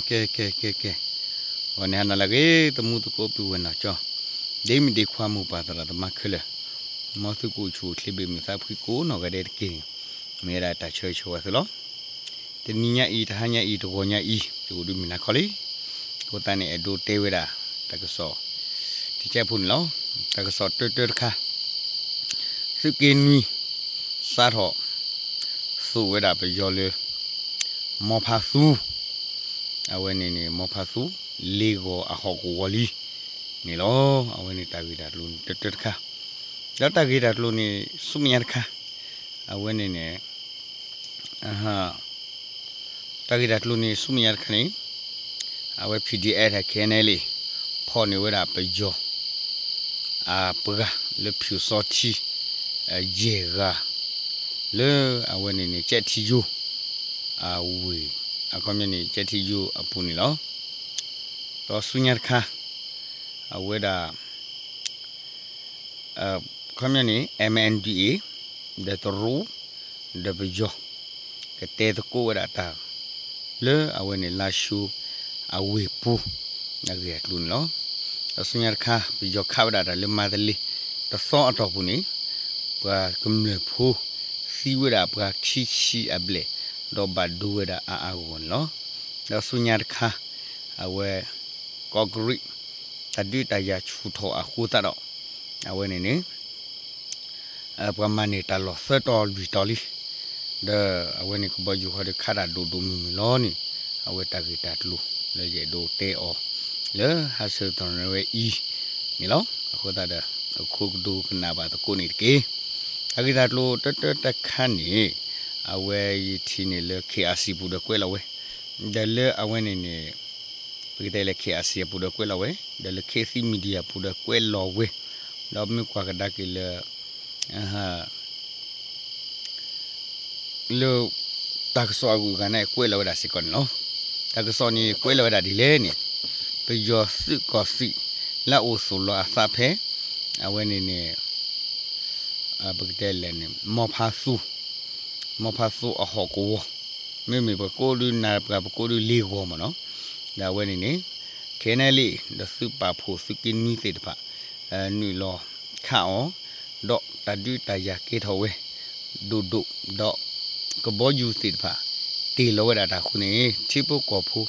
ကဲ ကဲ ကဲ ကဲ, ဂီၤန့ၣ်ဟါနၤလၢအဂ့ၤ သမူသကိးပုၢ်ဝဲၢ်နီၢ်ကၠီ, ဒ့မုၣ်ဒ့ခွါမိၢ်ပၢ်သရၣ်သမါခဲလၢာ်, မ်သုကအိၣ်ဆူၣ်အိၣ်ချ့ဘၣ်မုာ်သးဖှံကိးနီၢ်ဂၤဒဲးတက့ၢ်န့ၣ်, မ့ၢ်ဝဲဒၣ်တၢ်ဆၢဂ့ၤဆၢဝါသုလီၤ. တနံၤညါအံၤ တဟါညါအံၤ တဂီၤညါအံၤ ယအိၣ်ဒီးမုၢ်နၤခီလံ. အဃိသတးန့ၣ် အဲၣ်ဒိးတဲဝဲဒၣ် တၢ်ကစီၣ် တကဲးဖိန့ၣ်လီၤ. တၢ်ကစီၣ်တၢတၢတခါ သုးက့နွံ စးထီၣ် သိၣ်ဝဲဒၣ်ပယီၤလၢ မီဖါသူ အဝဲန့ၣ်န့ၣ် မီဖါသူ လ့ဂီၤအဟီၣ်ကဝီၤလံန့ၣ်လီၤ. အဝဲန့ၣ်တၢ်ဂ့ၢ်တၢ်ကျိၤန့ၣ် တၢတၢတခါ, ဒီးတၢ်ဂ့ၢ်တၢ်ကျိၤန့ၣ် ဆူမဲာ်ညါတခါ, အဝဲန့ၣ်န့ၣ် တၢ်ဂ့ၢ်တၢ်ကျိၤန့ၣ် ဆူမဲာ်ညါတခါန့ၣ် အဝဲ PDF တၢ် KNLA ဖီၣ်န့ၢ်ဝဲဒၣ်ပယီၤ အပှၤလၢဖၠူၣ်စီထံ ယဲၢ်ဂၤ လၢအဝဲန့ၣ်န့ၣ် ကၠဲးထံယိ အဝ့ၢ် အခီပညီန့ၣ် ကၠဲးထံယိအပူၤန့ၣ်လီၤ. ဒီးဆူညါတခါ အဝဲဒၣ် ခီပညီန့ၣ် MNDAA ဒီးတရူး ဒီးပယီၤ ကတဲသကိးဝဲဒၣ်တၢ် လၢအဝဲန့ၣ် လါၡိ အဝ့ၢ်ပူၤ အဂ့ၢ်အကျိၤန့ၣ်လီၤ. ဒီးဆူညါတခါ ပယီၤခးဝဲဒၣ်တၢ်လၢမၤတလ့ တသီအတီၢ်ပူၤန့ၣ် ပှၤကမျၢၢ်ဖိ သံဝဲဒၣ်ပှၤခံဆံအဘျဲၣ် ဒီးဘၣ်ဒိဝဲဒၣ်အါအါဂီၢ်ဂီၢ်န့ၣ်လီၤ. ဒီးဆူညါတခါ အဝဲ ကီးကရံး တၢ်ဒုးတၢ်ယၤဆူၣ်ထီၣ်အဃိသတးဒီး အဝဲန့ၣ်န့ၣ် ပှၤမၤန့ၢ်တၢ်လီၢ်သၢတီၤလွံၢ်တီၤလံ. ဒီးအဝဲန့ၣ်ကဘီယူၤဃီဒီးခးတၢ်ဒိၣ်ဒိၣ်မုၢ်မုၢ်လီၤန့ၣ် အဝဲတၢ်ဂ့ၢ်တၢ်ကျိၤလၢယအဲၣ်ဒိးတဲအီၤ လၢဟါဆၢကတီၢ်နဝဲအံၤန့ၣ်လီၤ. အဃိသတးဒီး အခိၣ်ကဒိကနၣ်ဘၣ်သကိးန့ၣ်တက့ၢ်. တၢ်ဂ့ၢ်တၢ်ကျိၤတၢတၢတခါန့ၣ် အဝဲယထံၣ်န့ၣ်လၢ KIC ပူၤဒီးကွဲးလီၤဝဲ ဒီးလၢအဝဲန့ၣ်န့ၣ် ပကတဲလၢ KIC အပူၤဒီးကွဲးလီၤဝဲ ဒီးလၢ ခေတ်သစ် Media ပူၤဒီးကွဲးလီၤဝဲ ဒီးမ့ၢ်ကွၢ်ကဒါက့ၤလၢ လၢ တၢ်ကစီၣ်အဂုၤအဂၤန့ၣ် ကွဲးလီၤဝဲဒၣ်စ့ၢ်ကီးန့ၣ်လီၤ. တၢ်ကစီၣ်န့ၣ် ကွဲးလီၤဝဲဒၣ်ဒ်လဲၣ်န့ၣ် ပယီၤသုးကီၢ်သံး လၢအအိၣ်သိၣ်လီၤအသးဖဲ အဝဲန့ၣ်န့ၣ် ပကတဲလဲၣ်န့ၣ် မီဖါသူ မီဖါသူအဟီၣ်ကဝီၤ မ့မ့ၢ်ပကိးဒုးနၤ ပှၤပကိးဒုးလ့ဂီၤမ့ၢ်နီၤ, ဒီးအဝဲန့ၣ်န့ၣ် KNLA ဒီးသုးပာ်ဖှိၣ်သုးက့နွံသ့ၣ်တဖၣ် နုာ်လီၤခးအီၤ ဒီးတၢ်ဒုးတၢ်ယၤကဲထီၣ်ဝဲ ဒိၣ်ဒိၣ် ဒီးကဘီယူၤသ့ၣ်တဖၣ် တ့ၢ်လီၤဝဲဒၣ်တၢ်အဃိန့ၣ် ထံဖိကီၢ်ဖိ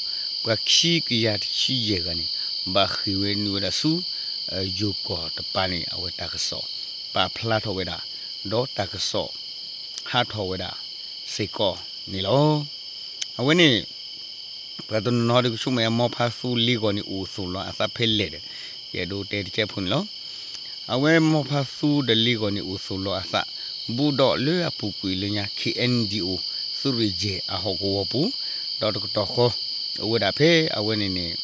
ပှၤခံကယၤတဆံယဲၢ်ဂၤန့ၣ် ဘၣ်ဃ့ၢ်ဝဲနုာ်ဝဲဒၣ်ဆူ ယိၤကီၢ်တပၤန့ၣ် အဝဲတၢ်ကစီၣ် ပာ်ဖျါထီၣ်ဝဲဒၣ် ဒီးတၢ်ကစီၣ် ဟးထီၣ်ဝဲဒၣ်စ့ၢ်ကီးန့ၣ်လီၤ. အဝဲန့ၣ် ပှၤတနီၤနီၤဒီးကဆိကမိၣ် မီဖါသူလ့ဂီၤန့ၣ် အိၣ်သိၣ်လီၤအသးဖဲလဲၣ်ဒီး ယအဲၣ်ဒိးတဲတကဲးဖိန့ၣ်လီၤ. အဝဲမီဖါသူဒီးလ့ဂီၤန့ၣ် အိၣ်သိၣ်လီၤအသး ဘူးဒီးလၢအပူၤကွံာ်လၢညါ KNDO သုးရ့ၣ်ယဲၢ်အဟီၣ်ကဝီၤပူၤ ဒီးတကတီၢ်ဃီ အိၣ်ဝဲဒၣ်ဖဲအဝဲန့ၣ်န့ၣ်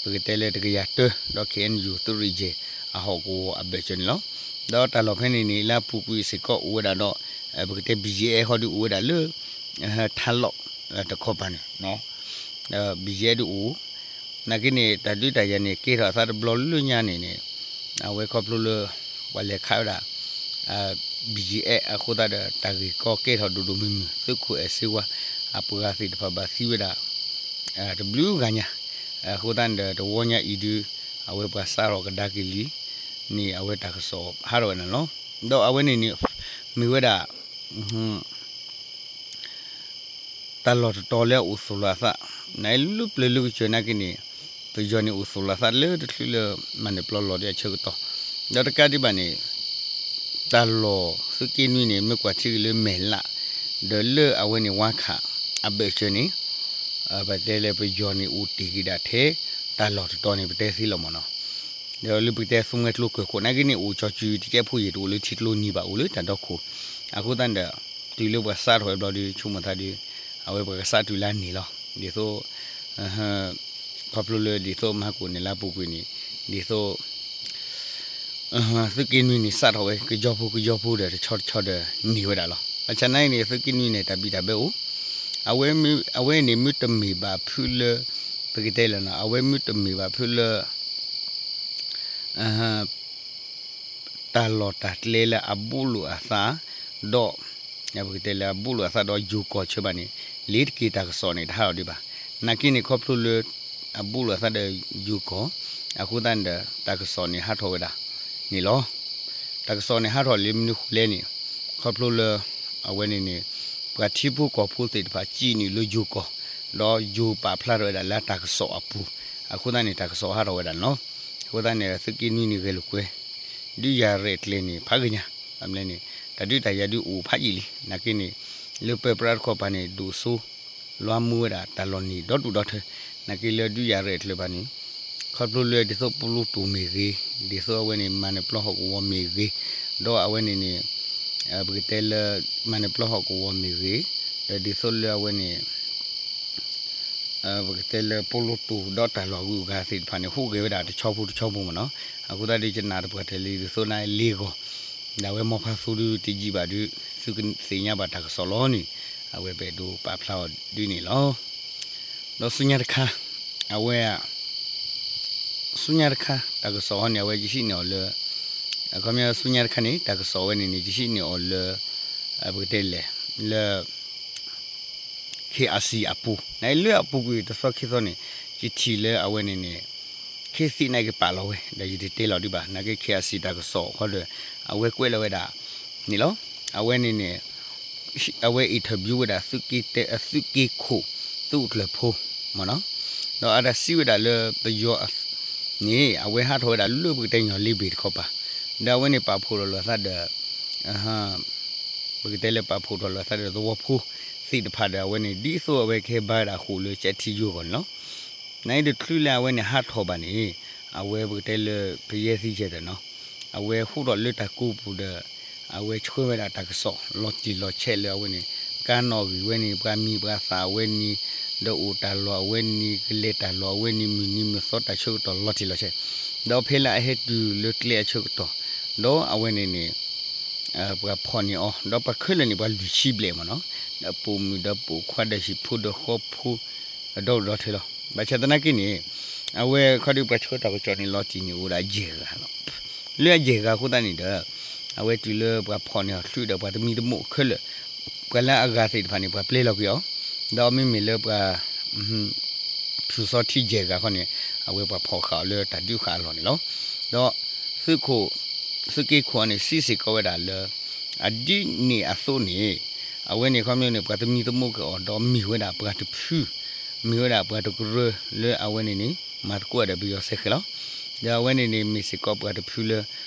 ပကတဲလၢတကယၤတၢ ဒီး KNU သုးရ့ၣ်ယဲၢ် အဟီၣ်ကဝီၤအဘၢၣ်စၢၤန့ၣ်လီၤ. ဒီးတၢ်လီၢ်ဖဲန့ၣ်န့ၣ် လၢအပူၤကွံာ်စ့ၢ်ကီးအိၣ်ဝဲဒၣ်ဒီး ပကတဲ ဘီၣ်ယဲၣ်အဲၣ် ဃီဒုးအိၣ်ဝဲဒၣ်လၢ ထါလီၢ်တခီပၤန့ၣ် ဘီၣ်ယဲၣ်အဲၣ် ဒုးအိၣ် နာ်က့န့ၣ် တၢ်ဒုးတၢ်ယၤန့ၣ် ကဲထီၣ်အသးတဘျီလၢညါန့ၣ်န့ၣ် အဝဲခီဖျိလၢ ပှၤလဲၤခးဝဲဒၣ် ဘီၣ်ယဲၣ်အဲၣ် အဃိသတးဒီး တၢ်ဂ့ၢ်ကီကဲထီၣ်ဒိၣ်ဒိၣ်မုၢ်မုၢ် သုးခိၣ်အဲၣ်စ့ဝါ အပှၤသ့ၣ်တဖၣ်ဘၣ်သံဝဲဒၣ် တဘျုးဂၤညါ အဃိသတးန့ၣ်ဒီး တဝီညါအံၤဒုး အဝဲပှၤစးထီၣ်ကဒါက့ၤလံန့ၣ် အဝဲတၢ်ကစီၣ်ဟးထီၣ်ဝဲန့ၣ်လီၤ. ဒီးအဝဲန့ၣ်န့ၣ် မ့ၢ်ဝဲဒၣ် တၢ်လီၢ်တတီၤလၢအအိၣ်သိၣ်လီၤအသး နလၢပျၢၤလၢကစၢၢ်နာ်က့န့ၣ် ပယီၤန့ၣ်အိၣ်သိၣ်လီၤအသးလၢတချုးလၢ မၤန့ၢ်ပျီလီၢ်ဒံးအဆၢကတီၢ် ဒီးတကးဒံးဘၣ်န့ၣ် တၢ်လီၢ်သုးက့နွံန့ၣ် မ့ၢ်ကွၢ်ထံက့ၤလၢမဲၢ်လး ဒီးလၢအဝဲန့ၣ်ဝါခး အဘၢၣ်စၢၤန့ၣ် ပတဲလၢပယီၤန့ၣ်အိၣ်တ့ၢ်က့ၤဒၣ်ထဲ တၢ်လီၢ်တတီၤန့ၣ် ပတဲသ့လီၤမ့ၢ်နီၤ ဒီးလၢပကတဲသူမှဲကျိကၢၢ်ခိၣ်နာ်က့န့ၣ် အိၣ်ကၠီစုတကဲးဖိယဲၢ်တအိၣ်လၢထံကျိနံၤဘၣ်အိၣ်လၢတၢ်ဒီခိၣ် အဃိသတးဒီး တုၤလၢပှၤစးထီၣ်ဝဲဘျီဒီး ဆိကမိၣ်သးဒီး အဝဲပှၤကစးတုၤလၢန့ၣ်လီၤ. ဒ်သိး ခီဖျိလၢဒ်သိးမဟါကိၣ်န့ၣ်လၢအပူၤကွံာ်န့ၣ် ဒ်သိး သုးက့နွံန့ၣ် စးထီၣ်ဝဲ ကယီဖိကယီဖိဒီးတဆီတဆီဒီးန့ၢ်ဝဲဒၣ်လီၤ. ဘၣ်ဆၣ်နာ်က့န့ၣ် သုးက့နွံန့ၣ် တၢ်ဘံၣ်တၢ်ဘၢအိၣ် အဝဲမ့ၢ် အဝဲန့ၣ်မ့ၢ်တမ့ၢ်ဘၣ်ဖုလၢ ပကတဲလၢနီၤ အဝဲမ့ၢ်တမ့ၢ်ဘၣ်ဖုလၢ တၢ်လီၢ်တၢ်ကျဲလၢအဘူးလိာ်အသး ဒီး ပကတဲလၢအဘူးလိာ်အသးဒီးယိၤကီၢ်ဆၢဘၣ်န့ၣ် လ့ၤတက့ၤတၢ်ကစီၣ်န့ၣ် တဟးထီၣ်ဒံးဘၣ်. နာ်က့န့ၣ် ခီဖျိလၢ အဘူးလိာ်သးဒီးယိၤကီၢ် အဃိသတးန့ၣ်ဒီး တၢ်ကစီၣ်န့ၣ်ဟးထီၣ်ဝဲဒၣ်န့ၣ်လီၤ. တၢ်ကစီၣ်န့ၣ်ဟးထီၣ်လၢမနုၤဃိလဲၣ်န့ၣ် ခီဖျိလၢ အဝဲန့ၣ်န့ၣ် ပှၤထံဖိကီၢ်ဖိသ့ၣ်တဖၣ်စံးနုာ်လၢယိၤကီၢ် ဒီးယိၤပာ်ဖျါထီၣ်ဝဲဒၣ်လၢတၢ်ကစီၣ်အပူၤ အဃိသတးန့ၣ် တၢ်ကစီၣ်ဟးထီၣ်ဝဲဒၣ်န့ၣ်လီၤ. အဃိသတးန့ၣ် သုးက့နွံန့ၣ်ဂဲၤလိာ်ကွဲ ဒုးယၤရဲၣ်ကျဲၤန့ၣ် ဖးဂ့ၤညါ ဘၣ်မနုၤလဲၣ်န့ၣ် တၢ်ဒုးတၢ်ယၤဒုးအိၣ်ဖးယံာ်လံ နာ်က့န့ၣ် လၢပၢပြးတခီပၤန့ၣ် ဒိၣ်စိ လွှမ်းမိုးဝဲဒၣ်တၢ်လီၢ်န့ၣ်ဒီဒူၣ်ဒီထၢ နာ်က့လၢဒုးယၤရဲၣ်ကျဲၤဘၣ်န့ၣ် ခီဖျိလၢဒ်သိးပူလူတူၢ်မ့ၢ်ဂ့ၤ ဒ်သိးအဝဲန့ၣ် မၤနၢၤပျီဟီၣ်ကဝီၤမ့ၢ်ဂ့ၤ ဒီးအဝဲန့ၣ်န့ၣ် ပကတဲလၢ မၤနၢၤပျီဟီၣ်ကဝီၤမ့ၢ်ဂ့ၤ ဒီးဒ်သိးလၢအဝဲန့ၣ် ပကတဲလၢပူလူတူၢ်ဒီးတၢ်လီၢ်အဂုၤအဂၤသ့ၣ်တဖၣ်န့ၣ် ဟူးဂဲၤဝဲဒၣ်တဆီဖိတဆီဖိမ့ၢ်နီၤ. အဃိသတးဒ်ယနာ်တပှၢ်တၢၢ်လံ ဒ်သိးနလ့ဂီၢ် ဒ်အဝဲမီၤဖးသိဒုတယံာ်ဘၣ်ဒုး သုကသ့ၣ်ညါဘၣ်တၢ်ကစီၣ်လီၤန့ၣ် အဝဲပအဲၣ်ဒိးပာ်ဖျါအီၤဒ်န့ၣ်လီၤ. ဒီးဆူညါတခါ အဝဲ ဆူညါတခါ တၢ်ကစီၣ်ဟီန့ၣ် အဝဲယဟံးန့ၢ်အီၤလၢ အခီပညီဆူညါတခါန့ၣ် တၢ်ကစီၣ်ဝဲန့ၣ်န့ၣ် ယဟံးန့ၢ်အီၤလၢ ပကတဲလဲၣ် လၢ KRC အပူၤ နလၢအပူၤကွံာ်တသီခံသီန့ၣ် ယထံၣ်လၢအဝဲန့ၣ်န့ၣ် ခ့သံးန့ၣ်ကပာ်လီၤဝဲ ဒီးယတတဲလီၤဒံးဘၣ် နာ်က့ KRC တၢ်ကစီၣ်ဃီဒီး အဝဲကွဲးလီၤဝဲဒၣ်န့ၣ်လီၤ. အဝဲန့ၣ်န့ၣ် အဝဲ interview ဝဲဒၣ် သုးက့ခိၣ် သုးအုးကျၢၢ်ဖိ မ့ၢ်နီၤ. ဒီးအတၢ်စံးဝဲဒၣ်လၢပယီၤ န့ၣ် အဝဲဟးထီၣ်ဝဲဒၣ်လၢပကတဲညီလ့ဘ့ၣ်တခီပၤ ဒီးအဝဲန့ၣ်ပာ်ဖှိၣ်ထီၣ်လိာ်သးဒီး ပကတဲလၢပာ်ဖှိၣ်ထီၣ်လိာ်သးဒီးသဝီဖိသ့ၣ်တဖၣ်ဒီးအဝဲန့ၣ် ဒ်သိးအဝဲကဟဲဘါဝဲဒၣ်ဃိာ်လၢကၠဲးထံယိၤဂီၢ်န့ၣ်လီၤ. နတချုးလၢအဝဲန့ၣ်ဟးထီၣ်ဘၣ်န့ၣ် အဝဲပကတဲလၢပယဲၢ်သံယဲၢ်ဒီးနီၤ အဝဲဟူးထီၣ်လၢတၢ်ကိးပူၤဒီး အဝဲဆှၢဝဲဒၣ်တၢ်ကစီၣ်လီၤတံၢ်လီၤဆဲးလၢအဝဲန့ၣ် ကါနီၣ်ဂံၢ်ဝဲန့ၣ် ပှၤမံၤပှၤသၣ်ဝဲန့ၣ် ဒီးအိၣ်တၢ်လီၢ်အဝဲန့ၣ် ကလဲၤတၢ်လီၢ်အဝဲန့ၣ် မုၢ်နံၤမုၢ်သီတၢ်ဆၢကတီၢ်လီၤတံၢ်လီၤဆဲး ဒီးဖဲလၢအဟဲတုၤလၢကျဲအဆၢကတီၢ် ဒီးအဝဲန့ၣ်န့ၣ် ပှၤဖီၣ်န့ၢ်အီၤ ဒီးပှၤခဲလၢာ်န့ၣ် ပှၤလွံၢ်ဆံဘျဲၣ်မ့ၢ်နီၤ ဒီးပိာ်မုၣ်ဒီးပိာ်ခွါဒီးဟံၣ်ဖိဒီးဃီဖိ ဒီဒူၣ်ဒီထၢလီၤ. ဘၣ်ဆၣ်သနာ်က့န့ၣ် အဝဲခီဒုးပှၤဆှၢတၢ်ကစီၣ်န့ၣ် လီၤတံၢ်န့ၣ်အိၣ်ဒၣ်ယဲၢ်ဂၤလီၤ. လၢအယဲၢ်ဂၤအဃိသတးန့ၣ်ဒီး အဝဲတုၤလၢပှၤဖီၣ်န့ၢ်အီၤချုးဒီးပှၤတမံၤတမိၢ်ခဲလၢာ် ပှၤလၢအဂၤသ့ၣ်တဖၣ်န့ၣ် ပှၤပျဲလီၤက့ၤအီၤ ဒီးမ့မ့ၢ်လၢပှၤ ဖုၣ်စီထံယဲၢ်ဂၤခီန့ၣ် အဝဲပှၤဖီၣ်ဃာ်အီၤလၢတၢ်ဒုးဃာ်အလီၢ်န့ၣ်လီၤ. ဒီး သုးခိၣ် သုးက့ခိၣ်န့ၣ် စံးစ့ၢ်ကီးဝဲဒၣ်လၢ အဒ်န့ၣ်အသိးန့ၣ် အဝဲန့ၣ်ခီပညီန့ၣ် ပှၤတမံၤတမိၢ်က့ၤအီၤ ဒီးမ့ၢ်ဝဲဒၣ်ပှၤတဖု မ့ၢ်ဝဲဒၣ်ပှၤတကရၢလၢအဝဲန့ၣ်န့ၣ် မၤသကိးဒီးပယီၤစဲဃဲၤလီၤ. ဒီးအဝဲန့ၣ်န့ၣ် မ့ၢ်စ့ၢ်ကီးပှၤတဖုလၢ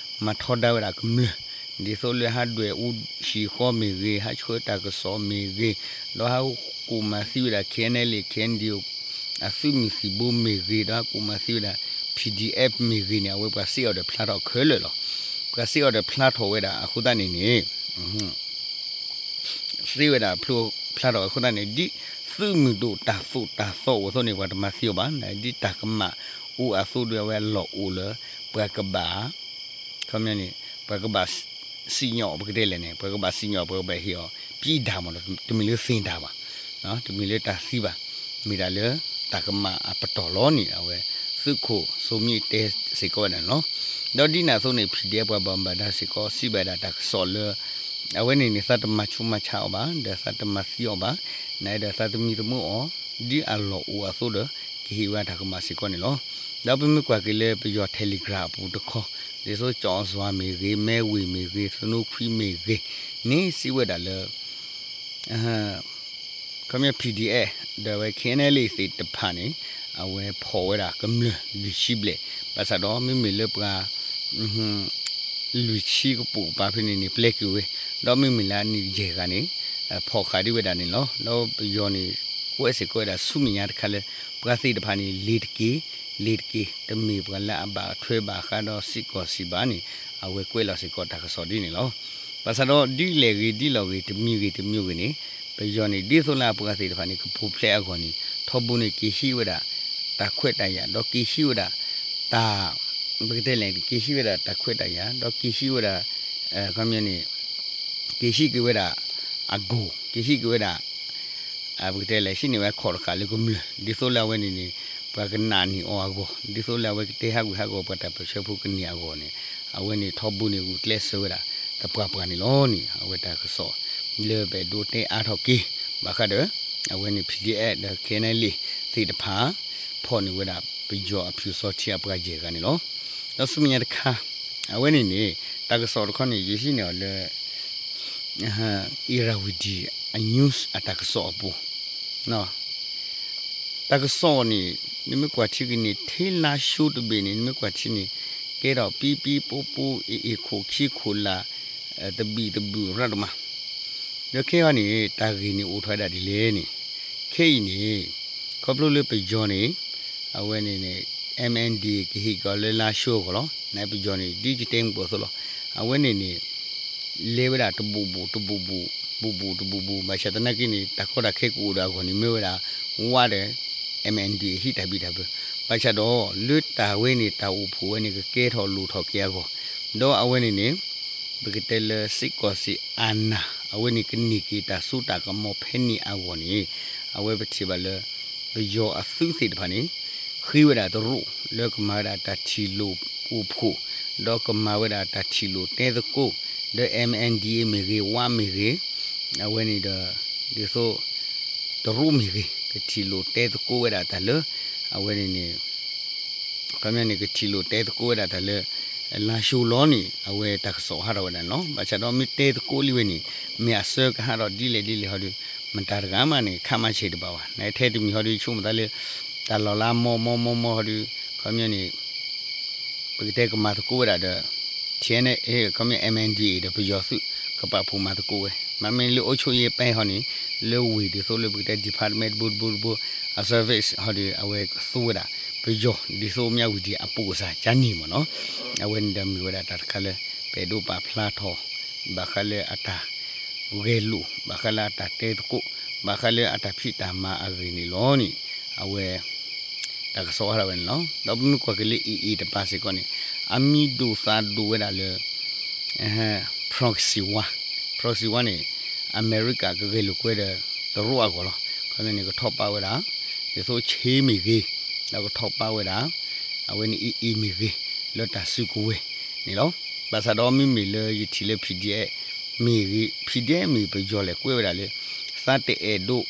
မၤထီဒါဝဲဒၣ်ကမျၢၢ် ဒ်သိးလၢဟးဒွဲၣ်အူဟံၣ်ဃီမ့ၢ်ဂ့ၤ ဟးဆှၢတၢ်ကစီၣ်မ့ၢ်ဂ့ၤ ဒီးဟးကိးမၤသံဝဲဒၣ် K N L A K N D O အသုးမုၢ်သံၣ်ဘိမ့ၢ်ဂ့ၤ ဒီးဟးကိးမၤသံဝဲဒၣ် P D F မ့ၢ်ဂ့ၤန့ၣ် အဝဲပှၤစ့အီၤဒီးဖျါထီၣ်ခဲလၢာ်လီၤ. ပှၤစ့အီၤဒီးဖျါထီၣ်ဝဲဒၣ်အဃိသတးန့ၣ်န့ၣ် သ့ဝဲဒၣ်ဖျါထီၣ်အဃိသတးန့ၣ် ဒ်သုးမုၢ်ဒိၣ်တၢ်သိၣ်တၢ်သီအိၣ်အသိးန့ၣ် ပှၤတမၤသံအီၤဘၣ်. ဒ်တၢ်ကမၣ်အိၣ်အသိးဒီးအဝဲအလီၢ်အိၣ်လၢ ပှၤကဘၣ် ခီပညီန့ၣ် ပှၤကဘၣ်စံၣ်ညီၣ်ပကတဲလဲၣ်န့ၣ် ပှၤကဘၣ်စံၣ်ညီၣ်ပှၤကဘၣ်ဟ့ၣ်အီၤ ပံဒၢ်မ့ၢ်နီၤ တမ့ၢ်လၢသ့ၣ်ဒၢ်ဘၣ် တမ့ၢ်လၢတၢ်သံဘၣ် မ့ၢ်ဒၣ်လၢတၢ်ကမၣ်အပတီၢ်လီၤန့ၣ် အဝဲသုးခိၣ်စိမံတဲစ့ၢ်ကီးဝဲဒၣ်န့ၣ်လီၤ. ဒီးဒ်န့ၣ်အသိးန့ၣ် P D F ပှၤဘၣ်မူဘၣ်ဒါစ့ၢ်ကီး စံးဘၣ်ဒၣ်တၢ်ကစီၣ်လၢ အဝဲန့ၣ်န့ၣ် သးတမၤဆူးမၤဆါအီၤဘၣ် ဒီးသးတမၤသံအီၤဘၣ် နဒီးသးတမံၤတမုာ်အီၤ ဒ်အလီၢ်အိၣ်အသိးဒီး ကဟ့ၣ်ဝဲတၢ်ကမၣ်စ့ၢ်ကီးန့ၣ်လီၤ. ဒီးပမ့ၢ်ကွၢ်က့ၤလၢပယီၤ Telegram အပူၤတခီ ဒ်သိးကၠီၤစွၤမ့ၢ်ဂ့ၤ မဲဝ့ၢ်မ့ၢ်ဂ့ၤ သနူခွံမ့ၢ်ဂ့ၤန့ၣ် စံးဝဲဒၣ်လၢ ခီပညီ P D F ဒီးအဝဲ K N L A သ့ၣ်တဖၣ်န့ၣ် အဝဲဖီၣ်ဝဲဒၣ်ကမျၢၢ်လွံၢ်ဆံဘျဲၣ် ဘၣ်ဆၣ်ဒီးမ့မ့ၢ်လၢပှၤ လွံၢ်ဆံကပိာ်ကပၤဖဲန့ၣ်န့ၣ် ပျဲက့ၤဝဲ ဒီးမ့မ့ၢ်လၢအနံၣ်ယဲၢ်ဂၤန့ၣ် ဖီၣ်ဃာ်ဒံးဝဲဒၣ်န့ၣ်လီၤ. ဒီးပယီၤန့ၣ် ကွဲးစ့ၢ်ကီးဝဲဒၣ်ဆူမဲာ်ညါတခါလၢ ပှၤသ့ၣ်တဖၣ်န့ၣ် လ့ၤတက့ၢ် လ့ၤတက့ၢ် တမ့ၢ်ပှၤလၢအဘၣ်ထွဲဘၣ်ဃးဒီးစ့ၢ်ကီးစံးဘၣ်န့ၣ် အဝဲကွဲးလီၤစ့ၢ်ကီးတၢ်ကစီၣ်ဒ်န့ၣ်လီၤ. ဘၣ်ဆၣ်ဒီးဒ်လဲၣ်ဂ့ၤဒ်လဲၣ်ဂ့ၤ တမံၤဂ့ၤတမံၤဂ့ၤန့ၣ် ပယီၤန့ၣ် ဒ်သိးလၢအပှၤသ့ၣ်တဖၣ်န့ၣ် ကပူၤဖျဲးအဂီၢ်န့ၣ် ထီဘိန့ၣ် က့ၤဟံးဝဲဒၣ် တၢ်ခွဲးတၢ်ယာ် ဒီးက့ၤဟံးဝဲဒၣ် တၢ် ပကတဲလဲၣ် က့ၤဟံးဝဲဒၣ်တၢ်ခွဲးတၢ်ယာ် ဒီးက့ၤဟံးဝဲဒၣ် ခီပညီန့ၣ် က့ၤဟံးက့ၤဝဲဒၣ် အဂီၢ် က့ၤဟံးက့ၤဝဲဒၣ် ပကတဲလဲၣ် ဟံးန့ၢ်ဝဲခီၣ်တဃာ်လၢကမျၢၢ် ဒ်သိးလၢအဝဲန့ၣ်န့ၣ် ပှၤကနာ်န့ၢ်အီၤအဂီၢ် ဒ်သိးလၢအဝဲကတဲဟးဂူာ်ဟးဂီၤ ပှၤတၢ်ပၢၢ်ဆၢဖိကန့ၢ်အဂီၢ်န့ၣ် အဝဲန့ၣ်ထီဘိန့ၣ် ဂုာ်ကျဲးစၢးဝဲဒၣ် သပှၢ်ပှၢ်န့ၣ်လီၤန့ၣ် အဝဲတၢ်ကစီၣ် လၢပအဲၣ်ဒိးတဲအါထီၣ်က့ၤ ဘၣ်ဃးဒီး အဝဲန့ၣ် P D F ဒီး K N L A သ့ၣ်တဖၣ် ဖီၣ်န့ၢ်ဝဲဒၣ်ပယီၤအဖၠူၣ်စီထံအပှၤယဲၢ်ဂၤန့ၣ်လီၤ. ဒီးဆူမဲာ်ညါတခါ အဝဲန့ၣ်န့ၣ် တၢ်ကစီၣ်တခီန့ၣ် ယဟံးန့ၢ်အီၤလၢ Irrawaddy အ news အတၢ်ကစီၣ်အပူၤ တၢ်ကစီၣ်န့ၣ် နမ့ၢ်ကွၢ်ထံက့ၤန့ၣ် ထဲလါၡိတဘ့ၣ်န့ၣ် နမ့ၢ်ကွၢ်ထံန့ၣ် ကဲထီၣ်ပံပံပူပူ အ့ၣ်အ့ၣ်ခိၣ်ခံခိၣ်လၢ် တဘံၣ်တဘုၣ်ရၣ်တမး ဒီးခဲအံၤန့ၣ် တၢ်ဂ့ၢ်န့ၣ်အိၣ်ထီၣ်ဝဲဒၣ်ဒ်လဲၣ်န့ၣ် ခဲအံၤန့ၣ် ခီဖျိလၢပယီၤန့ၣ် အဝဲန့ၣ်န့ၣ် MNDAA ကဟ့ၣ်က့ၤအီၤလၢလါၡိအဂီၢ်လီၤ. နပယီၤန့ၣ် ဒ်ယတဲမုၢ်ဘၣ်အသိးလီၤ. အဝဲန့ၣ်န့ၣ် လဲၤဝဲဒၣ်တဘူၣ်ဘူၣ် တဘူၣ်ဘူၣ် ဘူၣ်ဘူၣ်တဘူၣ်ဘူၣ် ဘၣ်ဆၣ်သနာ်က့န့ၣ် တၢ်ကီတၢ်ခဲကအိၣ်ဒီးအဂီၢ်န့ၣ် မ့ၢ်ဝဲဒၣ် ဝါဒီး MNDAA ဟံးတၢ်ဘံၣ်တၢ်ဘၢ. ဘၣ်ဆၣ်ဒီး လၢတၢ်ဝဲန့ၣ် တၢ်အိၣ်ဖှိၣ်ဝဲန့ၣ် ကကဲထီၣ်လိၣ်ထီၣ်က့ၤအဂီၢ်, ဒီးအဝဲန့ၣ်န့ၣ် ပကတဲလၢစ့ၢ်ကီးစ့ၢ်အနၢ် အဝဲန့ၣ်ကန့ၢ်က့ၤတၢ်စိတၢ်ကမီၤဖဲန့ၣ်အဂီၢ်န့ၣ် အဝဲပထံၣ်ဘၣ်လၢ ပယီၤအသုးသ့ၣ်တဖၣ်န့ၣ် ဃ့ဝဲဒၣ်တရူး လၢကမၤဝဲဒၣ်တၢ်ထံၣ်လိာ်အိၣ်ဖှိၣ် ဒီးကမၤဝဲဒၣ်တၢ်ထံၣ်လိာ်တဲသကိး ဒီး MNDAA မ့ၢ်ဂ့ၤ ဝါမ့ၢ်ဂ့ၤ အဝဲန့ၣ်ဒီး ဒ်သိး တရူးမ့ၢ်ဂ့ၤ ကထံၣ်လိာ်တဲသကိးဝဲဒၣ်တၢ်လၢ အဝဲန့ၣ်န့ၣ် ခီပညီန့ၣ် ကထံၣ်လိာ်တဲသကိးဝဲဒၣ်တၢ်လၢ လါၡိလီၤန့ၣ် အဝဲတၢ်ကစီၣ်ဟးထီၣ်ဝဲဒၣ်န့ၣ်လီၤ. ဘၣ်ဆၣ်ဒီးမ့ၢ်တဲသကိးလံဝဲန့ၣ် မ့ၢ်အဆၢကဟးထီၣ်ဒ်လဲၣ်ဒ်လဲၣ်ဟီဒီး မတၤတဂၤမးန့ၣ် ခါမၤဆဲးတဘၣ်ဘၣ်. နထဲတမံၤဟီဒီး ဆိကမိၣ်သးလၢ တၢ်လီၤလးမီၢ်မီၢ်မီၢ်မီၢ်ဟီဒီး ခီပညီန့ၣ် ပကတဲကမၤသကိးဝဲဒၣ်ဒီး ထံၣ်န့ၣ် ခီပညီ MNDAA ဒီးပယီၤသုး ကပာ်ဖှိၣ်မၤသကိးဝဲ. မ့မ့ၢ်လၢအိၣ်ဆိၣ်အ့ပၢဟီန့ၣ် လၢဝ့ၢ်ဒ်သိးလၢပကတဲ department တဘိတဘိတဘိ အ service ဟီဒီး အဝဲကသူဝဲဒၣ် ပယီၤဒ်သိးမၠၣ်ဝတံၤအပူၤစၢ်ကၠၣ်န့ၣ်မ့ၢ်နီၤ. အဝဲန့ၣ်ဒီးမ့ၢ်ဝဲဒၣ်တၢ်တခါလၢ ပအဲၣ်ဒိးပာ်ဖျါထီၣ် ဘၣ်ဃးလၢအတၢ်ဂဲၤလိာ် ဘၣ်ဃးလၢအတၢ်တဲသကိး ဘၣ်ဃးလၢအတၢ်ဖံးတၢ်မၤအဂ့ၢ်န့ၣ်လီၤန့ၣ် အဝဲ တၢ်ကစီၣ်ဟးထီၣ်ဝဲန့ၣ်လီၤ. ဒီးပမ့ၢ်ကွၢ်က့ၤလၢ AA တပၤစ့ၢ်ကီးန့ၣ် အမံၤဒိၣ်သးဒိၣ်ဝဲဒၣ်လၢ proxy war, proxy war န့ၣ် အမဲရကၤကဂဲၤလိာ်ကွဲဒီး တရူးအဂီၢ်လီၤ. ခီပညီန့ၣ် ကထီၣ်ပာ်ဝဲဒၣ် ဒ်သိးဆ့မ့ၢ်ဂ့ၤ ဒီးကထီၣ်ပာ်ဝဲဒၣ် အဝဲန့ၣ် AA မ့ၢ်ဂ့ၤ လၢတၢ်စုကဝဲၤန့ၣ်လီၤ. ဘၣ်ဆၣ်ဒီးမ့မ့ၢ်လၢယထံၣ်လၢ PDF မ့ၢ်ဂ့ၤ PDF မ့ၢ်ပယီၤလဲၣ်ကွဲးဝဲဒၣ်လၢ သးတအဲၣ်ဒိး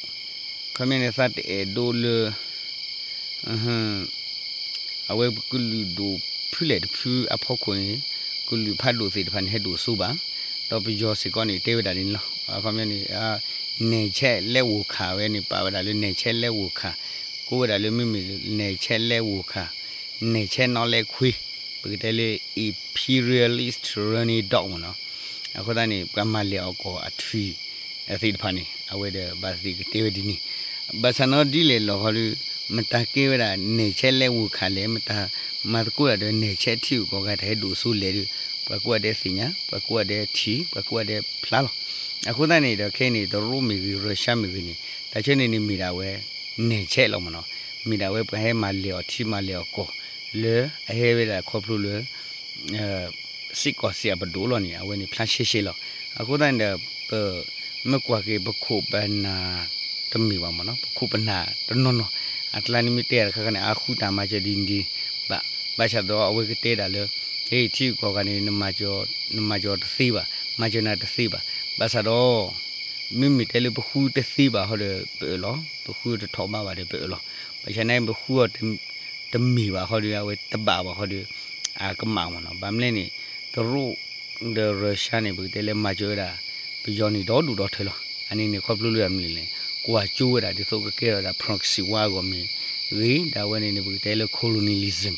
ခီပညီန့ၣ် သးတအဲၣ်ဒိးလၢ အဝဲကလုာ်ဒိၣ်ဖုလဲၣ်တဖုအဖီခိၣ်န့ၣ် ကလုာ်ဖးဒိၣ်သ့ၣ်တဖၣ်န့ၣ် ဟဲဒိၣ်စိဘၣ်. ဒီးပယီၤစ့ၢ်ကီးန့ၣ် တဲဝဲဒၣ်န့ၣ်လီၤ. အခီပညီန့ၣ် နဲၣ်ဆဲးလဲဝိၤခးဝဲန့ၣ် ပာ်ဝဲဒၣ်လၢနဲၣ်ဆဲးလဲဝိၤခး, ကိးဝဲဒၣ်လၢမ့မ့ၢ် နဲၣ်ဆဲးလဲဝိၤခး, နဲၣ်ဆဲးနီၣ်လဲခွ့, ပကတဲလၢ imperialist running dog မ့ၢ်နီၤ. အဃိသတးန့ၣ် ပှၤမၤလဲၢ်အီၣ်ကီၢ်အထွံၣ် သ့ၣ်တဖၣ်န့ၣ် အဝဲဒီးဘၣ်သ့ၣ်ကတဲဝဲဒ်န့ၣ်, ဘၣ်ဆၣ်နီၤဒ်လဲၣ်လီၤဟီဒီး မတၤကဲဝဲဒၣ် နဲၣ်ဆဲးလဲဝိၤခးလဲၣ်, မတၤမၤသကိးဒၣ်ဒီး နဲၣ်ဆဲးထံဂုၤကီၢ်ဂၤတၢ်ဟဲဒိၣ်စိလဲၣ်ဒီး ပှၤကိးဂၤဒဲးသ့ၣ်ညါ, ပှၤကိးဂၤဒဲးထံၣ်, ပှၤကိးဂၤဒဲးဖျါလီၤ. အဃိသတးန့ၣ်ဒီး ခဲအံၤန့ၣ် တရူးမ့ၢ်ဂ့ၤ ရၢၡါမ့ၢ်ဂ့ၤန့ၣ် တၢ်ဆၢန့ၣ်န့ၣ်မ့ၢ်ဒၣ်ဝဲ နဲၣ်ဆဲးလီၤမ့ၢ်နီၤ, မ့ၢ်ဒၣ်ဝဲပှၤဟဲမၤလဲၢ်အီၣ်ထံမၤလဲၢ်အီၣ်ကီၢ် လၢအဟဲဝဲဒၣ်ခီဖျိလၢ စ့ၢ်ကီးစ့ၢ်အပဒိၣ်လီၤန့ၣ် အဝဲန့ၣ်ဖျါရှဲရှဲလီၤ. အဃိသတးန့ၣ်ဒီး ပမ့ၢ်ကွၢ်က့ၤပခိၣ်ပနၢ်တမ့ၢ်ဘၣ်မ့ၢ်နီၤ, ပခိၣ်ပနၢ်တနီၤနီၤ အကျါန့ၣ်မ့ၢ်တဲတခါခါန့ၣ် အဃုတၢ်မၤစၢၤဒ်န့ၣ်ဒ်ဘၣ်, ဘၣ်ဆၣ်ဒီးအဝဲကတဲဒၣ်လၢ ဟဲထံဂုၤကီၢ်ဂၤန့ၣ် နမၤစၢၤတသ့ဘၣ်, မၤစၢၤနၤတသ့ဘၣ်, ဘၣ်ဆၣ်ဒီး မ့မ့ၢ်တဲလၢပဃုတသ့ဘၣ်ဟီဒီး ပအၢၣ်လီၤ, ပဃုတထီၣ်ဘးဘၣ်ဒီးပအၢၣ်လီၤ, ဘၣ်ဆၣ်န့ၣ် ပဃုအီၤ တမ့ၢ်ဘၣ်ဃီဒီး အဝဲတဘၣ်ဘၣ်ဃီဒီး အကမၣ်မ့ၢ်နီၤ. ဘၣ်မနုၤလဲၣ်န့ၣ် တရူးဒီးရၢၡါန့ၣ် ပကတဲလၢမၤစၢၤဝဲဒၣ် ပယီၤန့ၣ်ဒီဒူၣ်ဒီထၢလီၤ. အန့ၣ်န့ၣ် ခီဖျိလၢအမနုၤလဲၣ်န့ၣ် ကွၢ်ကၠိဝဲဒၣ်ဒ်သိးကကဲထီၣ်ဝဲဒၣ် proxy war အဂီၢ်မ့ၢ်ဂ့ၤ, ဒီးအဝဲန့ၣ်န့ၣ် ပကတဲလၢ colonialism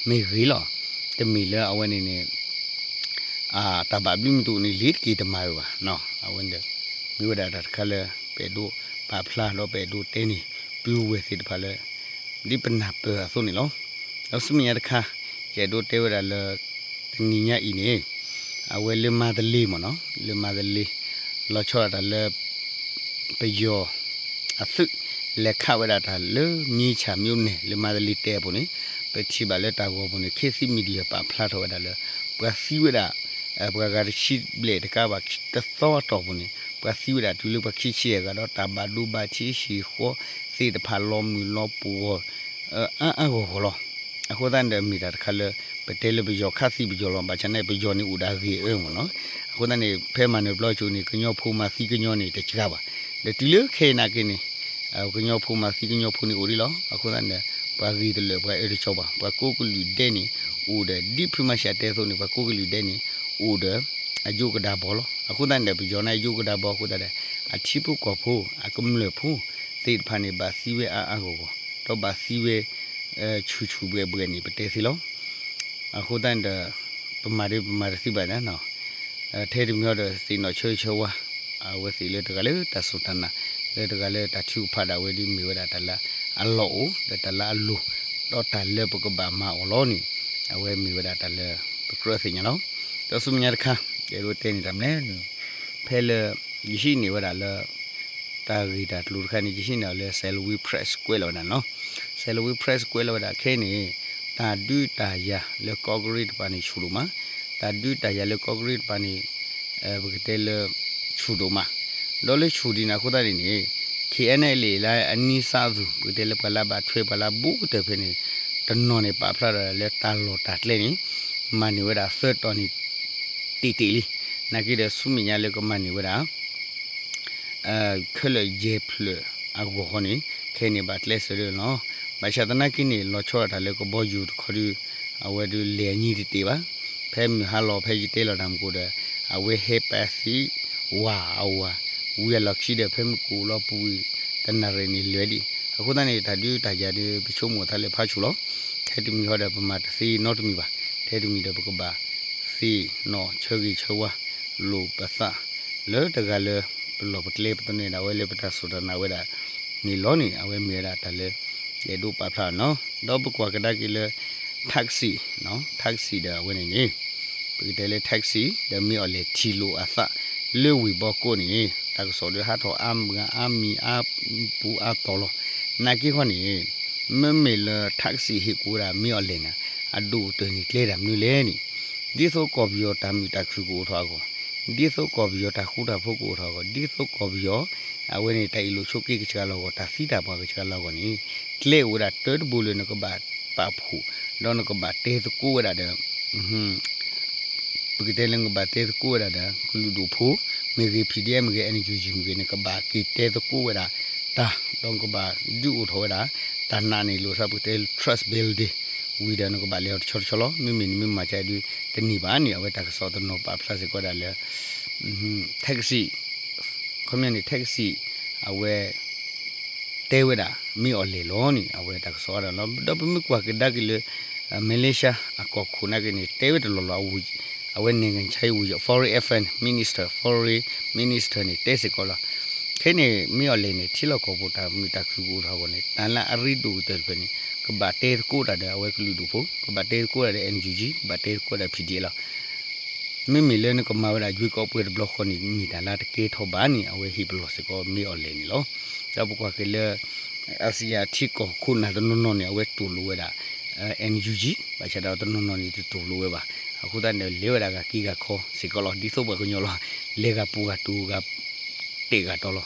မ့ၢ်ဂ့ၤလီၤ. တမ့ၢ်လၢအဝဲန့ၣ်န့ၣ် တၢ်ဘၣ်ဘျုးမုာ်တအိၣ်န့ၣ် လ့ၤတက့ၤတမၤဝဲဘၣ်. အဝဲန့ၣ် မ့ၢ်ဝဲဒၣ်တၢ်တခါလၢ ပအဲၣ်ဒိးပာ်ဖျါဒီးပအဲၣ်ဒိးတဲန့ၢ် ပုၢ်ဝဲၢ်သ့ၣ်တဖၣ်လၢ ဒ်ပနၢ်ပၢၢ်အသိးန့ၣ်လီၤ. ဒီးဆူမဲာ်ညါတခါ ယအဲၣ်ဒိးတဲဝဲဒၣ်လၢ တနံၤညါအံၤန့ၣ် အဝဲလၢမၤတလ့ၤမ့ၢ်နီၤ လၢမၤတလ့ၤ လီၤဆီဒၣ်တၢ်လၢ ပယီၤ အသုး လဲၤခးဝဲဒၣ်တၢ်လၢ မြင်းခြံမြို့နယ် လၢမၤတလ့ၤတဲာ်အပူၤန့ၣ် ပထံၣ်ဘၣ်လၢတၢ်ဂီၤပူၤန့ၣ် ခေတ်သစ်မီဒီယာ ပာ်ဖျါထီၣ်ဝဲဒၣ်လၢ ပှၤသံဝဲဒၣ် ပှၤဂၤတဆံဘျဲၣ်တကးဘၣ်တသီအတီၢ်ပူၤန့ၣ် ပှၤသံဝဲဒၣ်တုၤလၢပှၤခံဆံယဲၢ်ဂၤဒီး တၢ်ဘၣ်ဒိဘၣ်ထံးဟံၣ်ဃီသ့ၣ်တဖၣ်လီၤမုၢ်လီၤပှီၢ် အါအါဂီၢ်ဂီၢ်လီၤ. အဃိသတးန့ၣ်ဒီးမ့ၢ်တၢ်တခါလၢ ပတဲလၢပယီၤခးသံပယီၤလီၤ. ဘၣ်ဆၣ်န့ၣ် ပယီၤန့ၣ်အိၣ်ဒၣ်ဂ့ၤအၢမ့ၢ်နီၤ. အဃိသတးန့ၣ် ဖဲမၤနၢၤပျီဆိန့ၣ် ကညီဖိမၤသံကညီန့ၣ် တစှၤဘၣ်. ဒီးတုၤလၢခဲအံၤနာ်က့န့ၣ် ကညီဖိမၤသံကညီဖိန့ၣ်အိၣ်ဒံးလီၤ. အဃိသတးန့ၣ်ဒီး ပှၤဂ့ၤတလၢာ်ပှၤအၢတကီဘၣ်. ပှၤကိးကလုာ်ဒဲးန့ၣ် အိၣ်ဒီး ဒ်ဖုမၤရှးတဲအသိးန့ၣ် ပှၤကိးကလုာ်ဒဲးန့ၣ် အိၣ်ဒီး အယိကဒါဘီလီၤ. အဃိသတးန့ၣ်ဒီး ပယီၤန့ၣ်အယိကဒါဘီအဃိသတးဒီး အထံဖိကီၢ်ဖိ အကမျၢၢ်ဖိသ့ၣ်တဖၣ်န့ၣ် ဘၣ်သံဝဲအါအါဂီၢ်ဂီၢ် ဒီးဘၣ်သံဝဲ ဆူၣ်ဆူၣ်ဘှဲးဘှဲးန့ၣ် ပတဲသ့လီၤ. အဃိသတးန့ၣ်ဒီး ပမၤဒီးပမၤတသ့ဘၣ်န့ၣ် ထဲတမံၤဃီဒီးသ့ၣ်နီၣ်ဆၢဂ့ၤဆၢဝါ အဝဲသ့ၣ်လၢတဂၤလၢတၢ်စူၢ်တၢ်နာ် လၢတဂၤလၢတၢ်ထုကဖၣ်ဒၣ်ဝဲဒ်မ့ၢ်ဝဲဒၣ်တၢ်လၢအလီၢ်အိၣ် ဒီးတၢ်လၢအလိၤ ဒီးတၢ်လၢပကဘၣ်မၤအီၤလီၤန့ၣ် အဝဲမ့ၢ်ဝဲဒၣ်တၢ်လၢပကြၢးသ့ၣ်ညါလီၤ. ဒီးဆူမဲာ်ညါတခါ ယအဲၣ်ဒိးတဲန့ၣ်တၢ်မနုၤလဲၣ်န့ၣ် ဖဲလၢ ယဟံးန့ၢ်ဝဲဒၣ်လၢ တၢ်ဂ့ၢ်တၢ်ကျိၤတခါန့ၣ် ယဟံးန့ၢ်အီၤလၢ Salween Press ကွဲးလီၤဝဲဒၣ်န့ၣ်လီၤ. Salween Press ကွဲးလီၤဝဲဒၣ်ခဲအံၤန့ၣ် တၢ်ဒုးတၢ်ယၤလၢကီၢ်ကရ့ၣ်တပၤန့ၣ်ဆူၣ်ဒိၣ်မး, တၢ်ဒုးတၢ်ယၤလၢကီၢ်ကရ့ၣ်တပၤန့ၣ် ပကတဲလၢ ဆူၣ်ဒိၣ်မး, ဒီးလၢဆူၣ်ဒ်န့ၣ်အဃိသတးန့ၣ်န့ၣ် KNLA လၢအနံၣ်စးအသူၣ် ပကတဲလၢပှၤလၢဘၣ်ထွဲပှၤလၢအဘူးကတၢၢ်ဖဲန့ၣ် တနီၤန့ၣ်ပာ်ဖျါဒီးလၢတၢ်လီၢ်တၢ်ကျဲန့ၣ် မၤန့ၢ်ဝဲဒၣ်သၢတီၤန့ၣ် တ့ၢ်တ့ၢ်လံ. နာ်က့ဒီးဆူမဲာ်ညါလၢကမၤန့ၢ်ဝဲဒၣ် ခဲလၢာ်ယဲၢ်ဖျၢၣ်အဂီၢ်ဃီန့ၣ် ခဲအံၤန့ၣ်ဘၣ်ကျဲးစၢးဒၣ်လီၤ. ဘၣ်ဆၣ်သနာ်က့န့ၣ် လီၤဆီဒၣ်တၢ်လၢကဘီယူၤတခီဒု အဝဲဒုးလဲၤအညံတ့ၢ်တ့ၢ်ဘၣ်. ဖဲမုၢ်ဟါလီၤဖဲယတဲလီၤတၢ်မူခိၣ်ဒီး အဝဲဟဲပာ်သံဝးအဝၤ ဝံၤအလီၢ်ခံဒီး ဖဲမုၢ်ကအိၣ်လီၤပူၤဝံၤ တနၣ်ရံၣ်န့ၣ်လဲၤဒံး. အဃိသတးန့ၣ် တၢ်ဒုးတၢ်ယၤဒုး ပဆိကမိၣ်သးလၢဖးဆူၣ်လီၤ. ထဲတမံၤဃီဒီး ပမၤတသ့နီတမံၤဘၣ်. ထဲတမံၤဒီး ပကဘၣ်သ့ၣ်နီၣ်ဆၢဂ့ၤဆၢဝါ လိာ်ပသး လၢတဂၤလၢ ပလီၢ်ပကျဲပသနၢၣ်ဒၣ်ဝဲလၢပတၢ်စူၢ်တၢ်နာ်ဝဲဒၣ်န့ၣ်လီၤန့ၣ် အဝဲမ့ၢ်ဝဲဒၣ်တၢ်လၢ ယအဲၣ်ဒိးပာ်ဖျါန့ၣ်လီၤ. ဒီးပကွၢ်ကဒါက့ၤလၢ Thaksin, Thaksin ဒီးအဝဲန့ၣ်န့ၣ် ပကတဲလၢ Thaksin ဒီးမ့ၢ်အီၤလဲၤထံၣ်လိာ်အသး လၢဝ့ၢ်ဘီကိးန့ၣ် တၢ်ကစီၣ်ဒီးဟးထီၣ်အါမးအါမံၤ အါပူၤအါတီၤလီၤ. နာ်က့ခီန့ၣ် မ့မ့ၢ်လၢ Thaksin ဟ့ၣ်ကူၣ်ဝဲဒၣ်မ့ၢ်အီၤလဲၤန့ၣ် အဒိၣ်ကတၢၢ်န့ၣ်ကျဲတၢ်မနုၤလဲၣ်န့ၣ် ဒ်သိးကီၢ်ပယီၤတၢ်မုာ်တၢ်ခုၣ်ကအိၣ်ထီၣ်အဂီၢ်, ဒ်သိးကီၢ်ပယီၤတၢ်ဃူတၢ်ဖိးကအိၣ်ထီၣ်အဂီၢ်, ဒ်သိးကီၢ်ပယီၤ အဝဲန့ၣ် တၢ်အ့ၣ်လိာ်ဆိးက့ကစှၤလီၤအဂီၢ်, တၢ်သံတၢ်ပှၢ်ကစှၤလီၤအဂီၢ်န့ၣ် ကျဲအိၣ်ဝဲဒၣ်တၢတဘိလၢနကဘၣ်ပာ်ဖှိၣ်, ဒီးနကဘၣ်တဲသကိးဝဲဒၣ်ဒီး ပကတဲလၢနကဘၣ်တဲသကိးဝဲဒၣ်ဒီး ကလုာ်ဒူၣ်ဖိမ့ၢ်ဂ့ၤ, ဖံးဒ့မ့ၢ်ဂ့ၤ, အဲၣ်ယူၣ်ကၠံၣ်မ့ၢ်ဂ့ၤ, နကဘၣ်က့ၤတဲသကိးဝဲဒၣ်တၢ်, ဒီးနကဘၣ်ဒုးအိၣ်ထီၣ်ဝဲဒၣ် တၢ်နာ်န့ၣ်လိာ်သး ပကတဲလၢ trust building ဝံၤဒီးနကဘၣ်လဲၤအီၤတဆီတဆီလီၤ. မ့မ့ၢ်နမ့ၢ်မၤကဒီး တန့ၢ်ဘၣ်န့ၣ် အဝဲတၢ်ကစီၣ်တနီၤပာ်ဖျါစ့ၢ်ကီးဒၣ်လၢ Thaksin ခီပညီန့ၣ် Thaksin အဝဲ တဲဝဲဒၣ် မ့ၢ်အီၤလဲၤလီၤန့ၣ် အဝဲတၢ်ကစီၣ်အါဒၣ်လီၤ. ဒီးပမ့ၢ်ကွၢ်ကဒါက့ၤလၢ Malaysia အကီၢ်ခိၣ်နာ်က့န့ၣ် တဲဝဲတလီၢ်လီၤ. အဝဲန့ၣ် Foreign Affairs Minister, Foreign Minister န့ၣ် တဲစ့ၢ်ကီးလီၤ. ခဲအံၤန့ၣ် မ့ၢ်အီၤလဲၤန့ၣ် ထံလီၢ်ကီၢ်ပူၤတၢ်မုာ်တၢ်ခုၣ်ကအိၣ်ထီၣ်အဂီၢ်န့ၣ် တၢ်လၢအရ့ဒိၣ်ကတၢၢ်တဖျၢၣ်န့ၣ် ကဘၣ်တဲသကိးတၢ်ဒီးအဝဲကလုာ်ဒူၣ်ဖိ, ကဘၣ်တဲသကိးတၢ်ဒီး NUG, ကဘၣ်တဲသကိးတၢ် PDF လီၤ. မ့မ့ၢ်လၢနကမၤဝဲဒၣ်ရွေးကောက်ပွဲတဘျီဃီန့ၣ် မ့ၢ်တၢ်လၢတကဲထီၣ်ဘၣ်န့ၣ် အဝဲဟ့ၣ်ပလီၢ်စ့ၢ်ကီးမ့ၢ်အီၤလဲၤန့ၣ်လီၤ. ဒီးပကွၢ်က့ၤလၢ အါစံယၣ်ထံကီၢ်ခိၣ်နၢ်တနီၤနီၤန့ၣ် အဝဲတူၢ်လိာ်ဝဲဒၣ် NUG, ဘၣ်ဆၣ်ဒီးတနီၤနီၤန့ၣ် တတူၢ်လိာ်ဝဲဘၣ်. အဃိသတးန့ၣ် လဲၤဝဲဒၣ်ဂၤက့ၤဂၤခီစ့ၢ်ကီးလီၤ. ဒ်သိးပှၤကညီလီၤ လဲၤဂၤပူၤဂၤတူၤဂၤတဲာ်ဂၤတီၤလီၤ.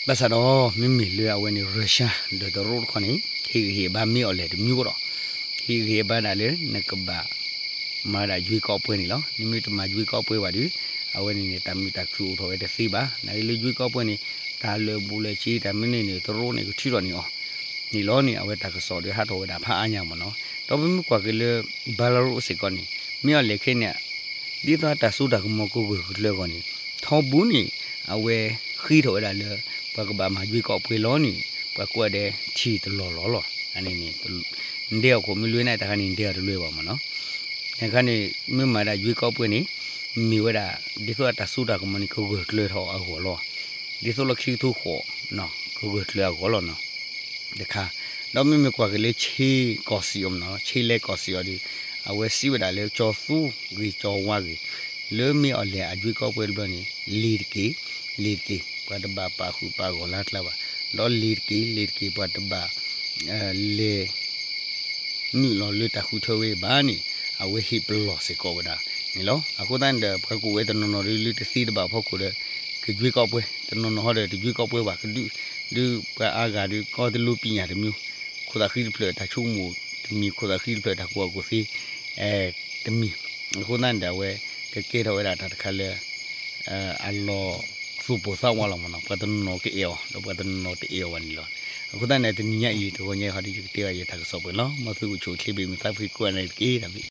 ဘၣ်ဆၣ်ဒီး မ့မ့ၢ်လၢအဝဲန့ၣ် Russia ဒီးတရူးတခီန့ၣ် ဟ့ၣ်ဂံၢ်ဟ့ၣ်ဘါမ့ၢ်အီၤလဲၤတမံၤဃီဒီး ဟ့ၣ်ဂံၢ်ဟ့ၣ်ဘါဒၣ်လၢနကဘၣ် မၤဒၣ်ရွေးကောက်ပွဲန့ၣ်လီၤ. နမ့ၢ်တမၤရွေးကောက်ပွဲဘၣ်ဒီး အဝဲန့ၣ်န့ၣ် တၢ်မုာ်တၢ်ခုၣ်အိၣ်ထီၣ်ဝဲတသ့ဘၣ်. နာ်က့လၢရွေးကောက်ပွဲန့ၣ် တၢ်လၢာ်ဘူၣ်လၢာ်စ့ တၢ်မနုၤန့ၣ် တရူးန့ၣ်ကထုးထီၣ်န့ၢ်အီၤ န့ၣ်လီၤန့ၣ် အဝဲတၢ်ကစီၣ်ဒီးဟးထီၣ်ဝဲဒၣ်ဖးအါညါမ့ၢ်နီၤ. ဒီးပမ့ၢ်ကွၢ်က့ၤလၢ Belarus စ့ၢ်ကီးန့ၣ် မ့ၢ်အီၤလဲၤခဲန့ၣ် ဒ်သိးတၢ်စိတၢ်ကမီၤကဂၢၢ်ကကျၢၤအဂီၢ်န့ၣ် ထီဘိန့ၣ် အဝဲဃ့ထီၣ်ဝဲဒၣ်လၢ ပှၤကဘၣ်မၤရွေးကောက်ပွဲလီၤန့ၣ် ပှၤကိးဂၤဒဲးထံၣ်တလီၢ်လီၢ်လီၤ. အန့ၣ်န့ၣ် နတဲအီၤခိၣ်မ့ၢ်လွဲၢ်န့ၣ် တခါန့ၣ် နတဲအီၤတလွဲၢ်ဘၣ်မ့ၢ်နီၤ. တခါန့ၣ် မ့ၢ်မၤဒၣ်ရွေးကောက်ပွဲန့ၣ် မ့ၢ်ဝဲဒၣ် ဒ်သိးအတၢ်စိတၢ်ကမီၤန့ၣ် ကဂၢၢ်ကျၢၤထီၣ်အဂီၢ်လီၤ. ဒ်သိးလၢခံကထိဃိး ကဂၢၢ်ကျၢၤအဂီၢ်လီၤနီၤ. တခါ ဒီးမ့မ့ၢ်ကွၢ်က့ၤလၢ ဆ့ကီၢ်စံၣ်အီၤမ့ၢ်နီၤ ဆ့လဲကီၢ်စံၣ်အီၤဒီး အဝဲစံးဝဲဒၣ်လၢ ကၠီၤသူဂ့ၤကၠီၤဝါဂ့ၤ လၢမ့ၢ်အီၤလဲၤအရွေးကောက်ပွဲတဘျီန့ၣ် လ့ၤတက့ၢ် လ့ၤတက့ၢ် ပှၤတဘၣ်ပာ်ဃုာ်ပာ်ဂီၢ်လၢ်ကျါဘၣ်. ဒီးလ့ၤတက့ၢ် လ့ၤတက့ၢ် ပှၤတဘၣ် လဲၤ နုာ်လီၤလၢတၢ်ဃုထၢဝဲဘၣ်န့ၣ် အဝဲဟ့ၣ်ပလီၢ်စ့ၢ်ကီးဝဲဒၣ်န့ၣ်လီၤ. အဃိသတးန့ၣ်ဒီး ပှၤကူၣ်ဝဲတနီၤနီၤဒုးလၢတသ့တဘၣ်အဖီခိၣ်ဒီး ကရွေးကောက်ပွဲ တနီၤနီၤဟီဒီးတရွေးကောက်ပွဲဘၣ် ကဒုး ဒုးပှၤအါဂၤဒုး ကီၢ်တလိပံညၣ်တမံၤ ခိၣ်သးဃံတဖျၢၣ်တၢ်ဆိကမိၣ်တမံၤ ခိၣ်သးဃံတဖျၢၣ်တၢ်ကူၣ်ဘၣ်ကူၣ်သ့ တမံၤ အဃိသတးန့ၣ်ဒီး အဝဲကကဲထီၣ်ဝဲဒၣ်တၢ်တခါလၢ အလီၤ သူၣ်ပိာ်သးဝးလီၤမးနီၤ, ပှၤတနီၤနီၤကအဲၣ်အီၤ ဒီးပှၤတနီၤနီၤတအဲၣ်အီၤဘၣ်န့ၣ်လီၤ. အဃိသတးန့ၣ် တနံၤညါအံၤ တဂီၤညါအံၤဟီဒီး ယကတဲဘၣ်ယတၢ်ကစီၣ်ပှဲၤလီၤ. မ်သုအိၣ်ဆူၣ်အိၣ်ချ့ ဘၣ်မုာ်သးဖှံကိးဂၤန့ၣ်တက့ၢ်. တၢ်ဘျုး